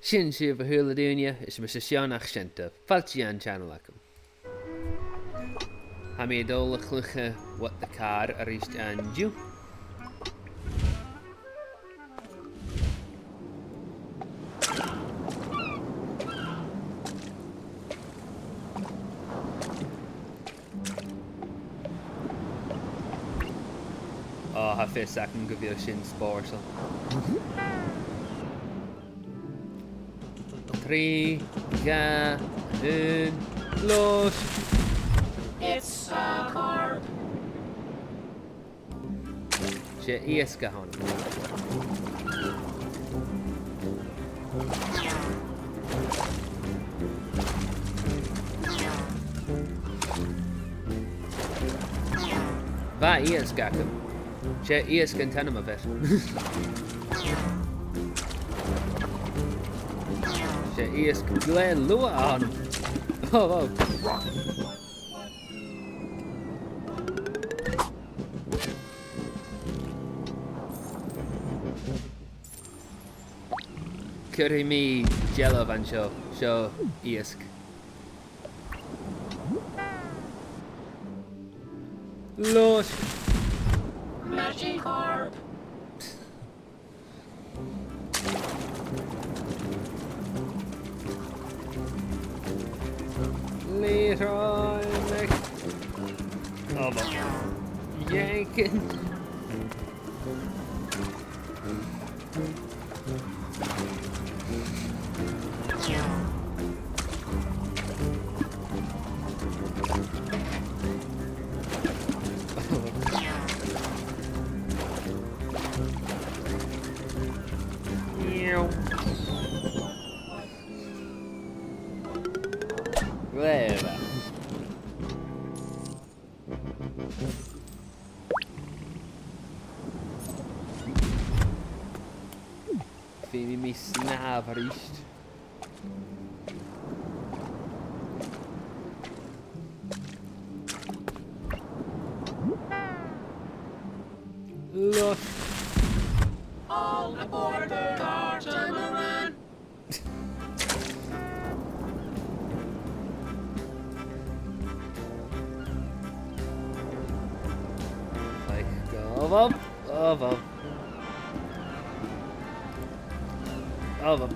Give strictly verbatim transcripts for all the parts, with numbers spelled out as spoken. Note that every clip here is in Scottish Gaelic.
Sin sibh, a h-uile duine, is mise Seán Achsenta. Fàilte dhan channel agam. Tha mi a' dol a chluich What the Car a-rithist an-diugh. Ò, tha fios agam gu bheil sin spòrsail. Trì, dhà, aon, laois. It's a carp. 'S e iasg a th' ann. Bha iasg agam. 'S e iasg an t-ainm a bh' air. 'S e iasg glè luath a th' ann. Oh, wow. Cuiridh mi dealbh an seo, seo iasg. Laois. Magikarp. Leroy Mc-, oh, well. Jenkins. Glè mhath. Feumaidh mi snàmh a-rithist. Look. All aboard the Catamaran. Like, go up, go up. Go up.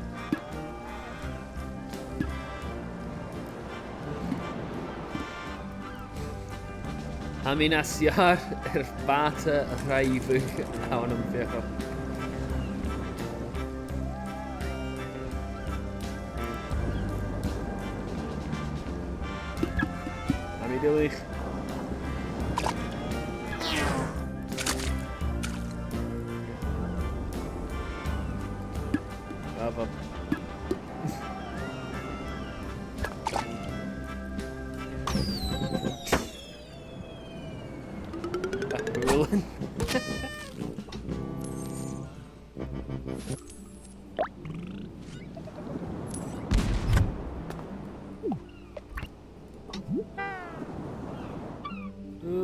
Tha mi nas fheàrr air bàta a dhraibheadh ann am fiachail. Tha mi duilich. Bravo. A h-uile.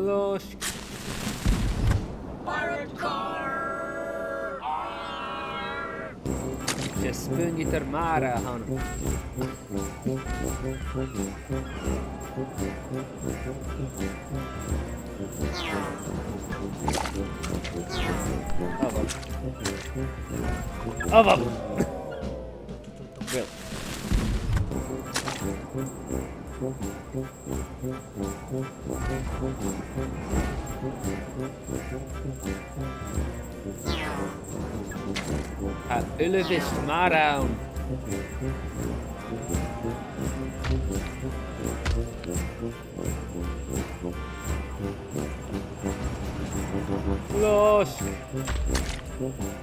Loisg. Pirate car! Arr! 'S e spùinneadair mara a th' ann. Ah, bhuel. Ah, bhuel. Bhuel. Tha uilebheist mara ann. Loisg!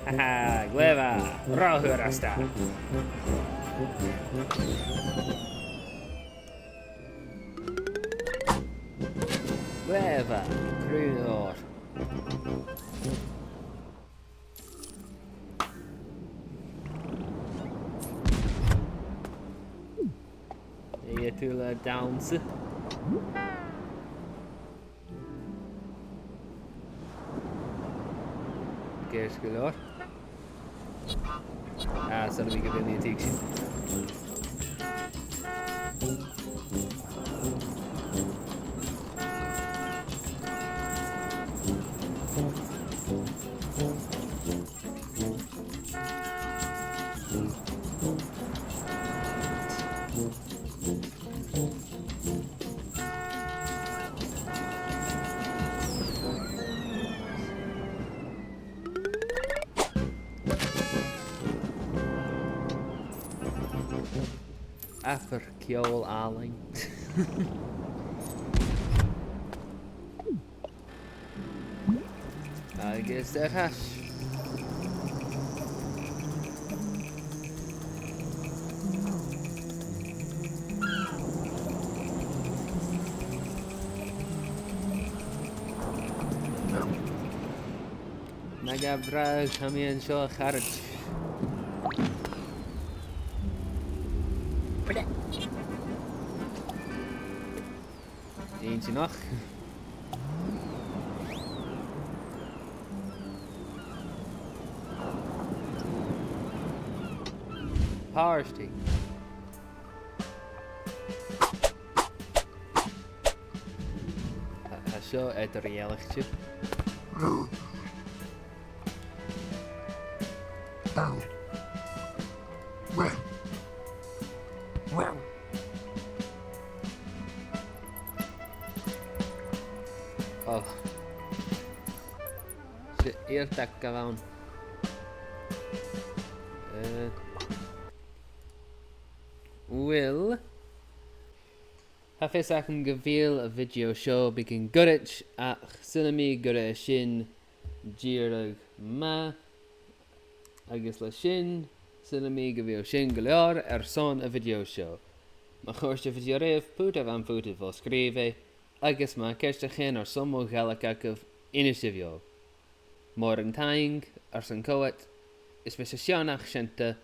Ha ha, glè mhath, ro fhurasta. Glè mhath, crùn òir. Dè tha thu a' dannsa? Ceart gu leòr. Ah, saoilidh mi gu bheil mi a' tuigsinn. Abair ceòl àlainn. Agus air ais. Math dha-rìribh, tha mi an seo a charaid. Inntinneach. Pàrtaidh. Tha, tha seo eadar-dhealaichte. Oh. 'S e iartag a bh' ann. Eh, uill, tha fios agam gu bheil a' video seo beagan goirid, ach saoilidh mi gur e sin dìreach math. Agus le sin, saoilidh mi gu bheil sin gu leòr airson a' video seo. Ma chòrd a' video ribh, put am faod thu fo-sgrìobhadh, agus ma tha ceist no dhà airson mo Ghàidhlig agaibh, innsibh dhomh. Mòran taing airson coimhead, is mise Seònach Seunta,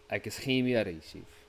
agus chì mi a-rithist sibh.